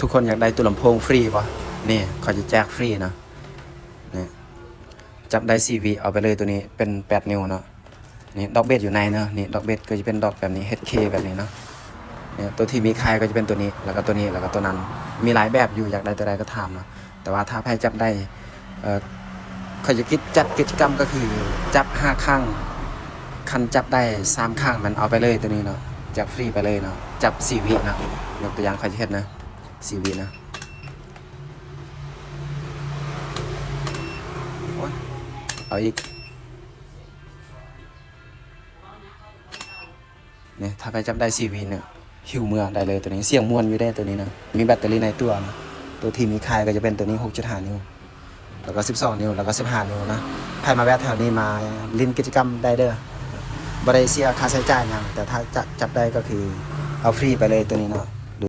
ທຸກຄົນຢາກໄດ້ຕູ້ລຳໂພງຟຣີບໍ່? ນີ້ ຂ້ອຍຈະແຈກຟຣີເນາະ. ນີ້ ຈັບໄດ້ສີ່ວິ ເອົາໄປເລີຍ. ໂຕນີ້ເປັນແປດນິ້ວເນາະ. ນີ້ ດອກເບສຢູ່ໃນເນາະ. ນີ້ ດອກເບສກໍຈະເປັນດອກແບບນີ້ ເອັດເຄ ແບບນີ້ເນາະ. ນີ້ ໂຕທີ່ມີຂາຍກໍຈະເປັນໂຕນີ້ ແລ້ວກໍໂຕນີ້ ແລ້ວກໍໂຕນັ້ນ. ມີຫຼາຍແບບຢູ່ ຢາກໄດ້ໂຕໃດກໍຖາມເນາະ. ແຕ່ວ່າຖ້າໃຜຈັບໄດ້ ເອີ ຂ້ອຍຈະກິດ ຈັດກິດຈະກຳກໍຄືຈັບຫ້າຄັ້ງ, ຄັນຈັບໄດ້ສາມຄັ້ງ ມັນເອົາໄປເລີຍໂຕນີ້ເນາະ, ແຈກຟຣີໄປເລີຍເນາະ, ຈັບສີ່ວິເນາະ. ຍົກຕົວຢ່າງ ຂ້ອຍຈະເຮັດນະ ສີ່ວິນະ. ໂອ້ຍ ເອົາອີກ. ນີ້ ຖ້າໃຜຈັບໄດ້ສີ່ວິນີ້ ຫິ້ວເມືອໄດ້ເລີຍໂຕນີ້. ສຽງມ່ວນຢູ່ເດ້ໂຕນີ້ນະ, ມີແບັດເຕີຣີໃນຕົວນະ. ໂຕທີ່ມີຂາຍກໍຈະເປັນໂຕນີ້ ຫົກຈຸດຫ້ານິ້ວ ແລ້ວກໍສິບສອງນິ້ວ ແລ້ວກໍສິບຫ້ານິ້ວນະ. ໃຜມາແວ່ແຖວນີ້ ມາຫຼິ້ນກິດຈະກຳໄດ້ເດີ, ບໍ່ໄດ້ເສຍຄ່າໃຊ້ຈ່າຍຫຍັງ, ແຕ່ຖ້າຈະຈັບໄດ້ກໍຄືເອົາຟຣີໄປເລີຍໂຕນີ້ເນາະ.